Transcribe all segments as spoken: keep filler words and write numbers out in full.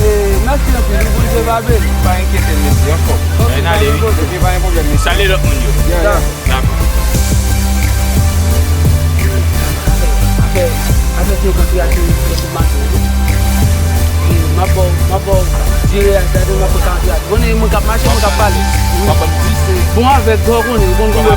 E, mèsi anpil, wi, Bondye va beni. Pa enkyete, mesi, anfòm. Ok, pa gen pwoblèm, mesi. Salye lòt moun yo. Ya, ya. Dakò. Afè, afè, afè se yo kontre ak yo, yo kontre ak yo. E, m ap ba w, m ap ba w, jere a, gade, m ap ba w karant la. Bon, e mwen k ap mache, mwen k ap pale. Wi. W ap ban m dis. Bon, avèk gò konnen, bon, bon.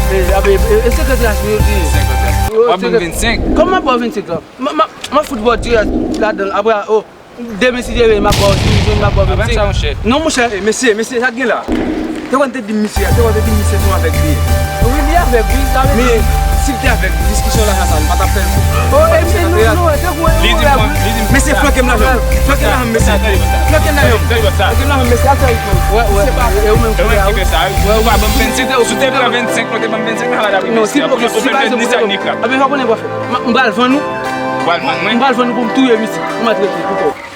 E, e, e, e senkant ras yo di. Senkant ras. W ap ban m vennsenk. Kòman m ap ba w vennsenk la? M, m, m ap fout ba w dirèk ladan l. Apre, oh. Demen si Dye vle, m ap ba w, si m jwenn, m ap ba w vennsenk. Non, monchè. Mesye, mesye, sa k gen la? Te konn te di m misye, te konn te di m misye se yon avèg li ye. Wi, li avèg, wi, sa vle di. Men, si l te avèg, diskisyon lajan sa, nou pa t ap fè l. Oh, e misye, nou, nou, te kou, li di m, li di m, mesye, flanke m lajan. Flanke m lajan, mesye. Flanke m lajan. Flanke m lajan, mesye, al fè wout nou. Wè, wè. E ou menm ki fè sa, wi. Ou pa ban m vennsenk, si w te pran vennsenk, ou te ban m vennsenk, m pa la dabri mesye. Non, si, ok, si pa se pou sa, ni sa, ni krab. Aben, pa konnen pa fè. M pral vann ou. Ou pral vann mwen? M pral vann ou pou m touye misye. Ou maltrete, pou kò.